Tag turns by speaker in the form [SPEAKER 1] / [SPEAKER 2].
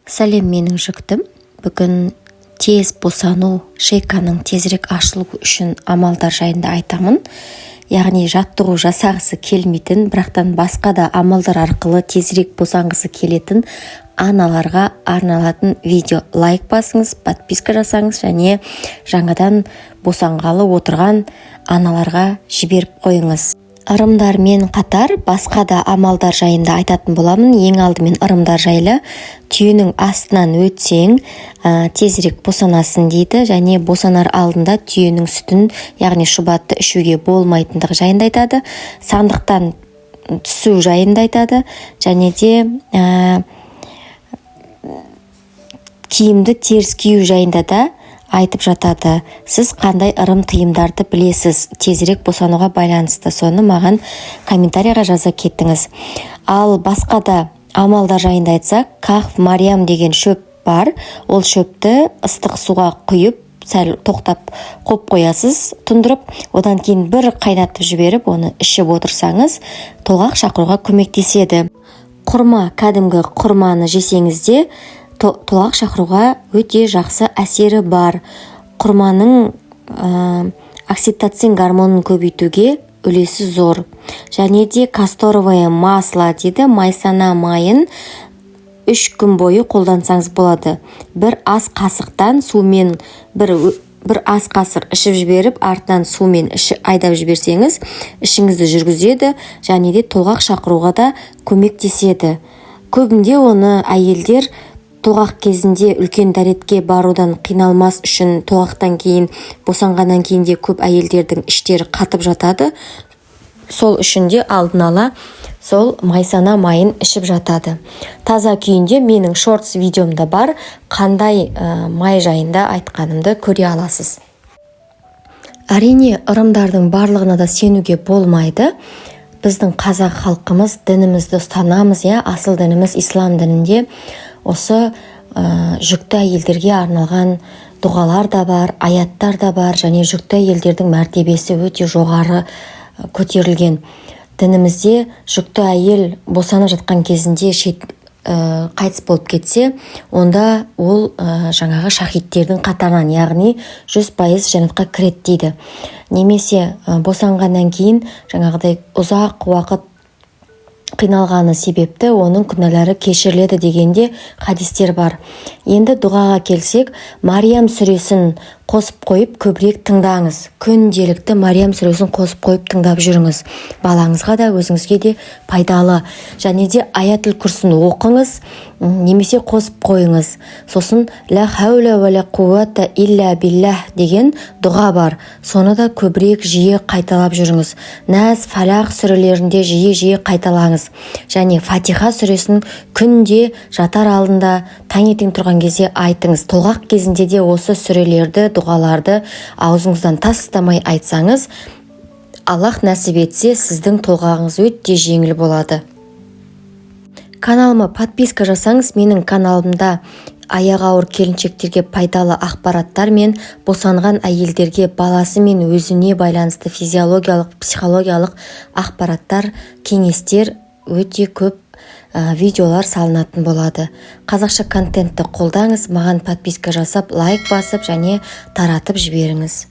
[SPEAKER 1] Сәлем, менің жүктім! Бүгін тез босану, шейканың тезірек ашылуы үшін амалдар жайында айтамын. Яғни жаттығу жасағысы келмейтін, бірақтан басқа да амалдар арқылы тезірек босанғысы келетін аналарға арналатын видео. Лайк басыңыз, подписка жасаңыз және жаңадан босанғалы отырған аналарға жіберіп қойыңыз. Ырымдармен қатар басқа да амалдар жайында айтатын боламын. Ең алдымен ырымдар жайлы. Түйенің астынан өтсең, тезірек босанасың дейді және босанар алдында түйенің сүтін, яғни шұбатты ішуге болмайтындығы жайында айтады. Сандықтан түсу жайында айтады және де киімді теріс кию жайында да айтып жатады. Сіз қандай ырым тыйымдарды білесіз тезірек босануға байланысты? Соны маған комментарийға жаза кеттіңіз. Ал басқа да амалдар жайында айтсақ, кахф мариям деген шөп бар. Ол шөпті ыстық суға құйып, сәл тоқтап қойып қоясыз, тұндырып, одан кейін бір қайнатып жіберіп, оны ішіп отырсаңыз, толғақ шақыруға көмектеседі. Құрма, кәдімгі құрманы жесеңіз де, толғақ шақыруға өте жақсы әсері бар. Құрманың окситоцин гормонын көбейтуге үлесі зор. Және де касторовое масло дейді, майсана майын 3 күн бойы қолдансаңыз болады. Бір ас қасықтан сумен, бір ас қасық ішіп жіберіп, артынан сумен айдап жіберсеңіз, ішіңізді жүргізеді және де толғақ шақыруға да көмектеседі. Көбінде оны әйелдер толғақ кезінде үлкен дәретке барудан қиналмас үшін, толғақтан кейін, босанғаннан кейін де көп әйелдердің іштері қатып жатады, сол үшін де алдын ала сол майсана майын ішіп жатады. Таза күйінде менің шортс видеомда бар, қандай май жайында айтқанымды көре аласыз. Әрине, ырымдардың барлығына да сенуге болмайды. Біздің қазақ халқымыз дінімізді ұстанамыз, иә. Асыл дініміз ислам дінінде осы жүкті әйелдерге арналған дұғалар да бар, аяттар да бар және жүкті әйелдердің мәртебесі өте жоғары көтерілген. Дінімізде жүкті әйел босанып жатқан кезінде қайтыс болып кетсе, онда ол жаңағы шахидтердің қатарынан, яғни 100% жәннатқа кіреді дейді. Немесе босанғаннан кейін жаңағыдай ұзақ уақыт қиналғаны себепті оның күнәлары кешіріледі дегенде хадистер бар. Енді дұғаға келсек, Мариям сүресін қосып қойып, көбірек тыңдаңыз. Күнделікті Мариям сүресін қосып қойып тыңдап жүріңіз, балаңызға да, өзіңізге де пайдалы. Және де Аятүл Күрсін оқыңыз немесе қосып қойыңыз. Сосын «Ля хауля уәля қуата илля биллах» деген дұға бар, соны да көбірек, жиі қайталап жүріңіз. Нәс, Фалақ сүрелерінде жиі-жиі қайталаңыз және Фатиха сүресін күнде жатар алдында, таңертең тұрған кезде айтыңыз. Толғақ кезінде де осы сүрелерді, дұғаларды аузыңыздан тастамай айтсаңыз, Аллах нәсіп етсе, сіздің толғағыңыз өте жеңіл болады. Каналыма подписка жасаңыз. Менің каналымда аяғы ауыр келіншектерге пайдалы ақпараттар мен босанған әйелдерге, баласы мен өзіне байланысты физиологиялық, психологиялық ақпараттар, кеңестер, өте көп видеолар салынатын болады. Қазақша контентті қолдаңыз, маған подписка жасап, лайк басып және таратып жіберіңіз.